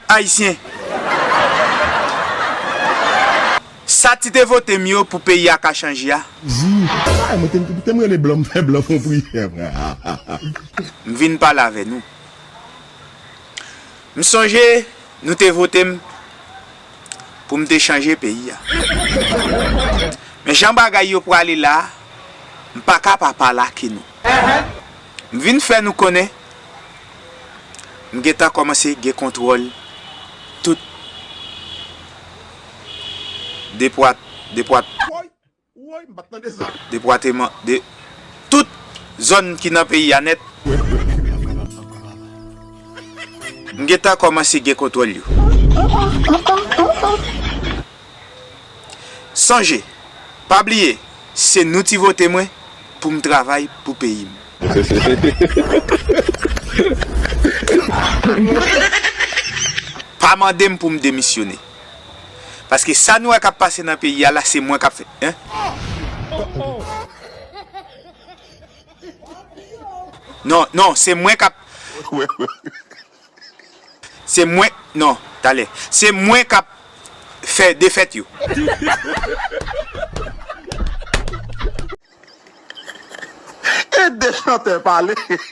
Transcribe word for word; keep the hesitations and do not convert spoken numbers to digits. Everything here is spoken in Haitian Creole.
Ayisyen. Sa ti te vote m yo pou peyi a ka chanje a. Di, ay, mwen te, te m rele blan, m fè blan fon priyè, frè. M vin pale avè nou. M sonje nou te vote m pou m te chanje peyi a. Men jan bagay yo prale la, m pa ka pa pale ak nou. M vin fè nou konnen, m gentan kòmanse gen kontwòl tout depwa-, depwa-, depatman, de, tout zòn ki nan peyi a nèt. M gentan kòmanse gen kontwòl yo. Sonje, pa bliye, se nou ti vote mwen pou m travay pou peyi m. Pa mande m pou m demisyone. Paske sa nou wè k ap pase nan peyi a la, se mwen k ap fè, en? Non, non, se mwen k ap, se mwen, non, talè. Se mwen k ap fè defèt yo. E de chantè pale.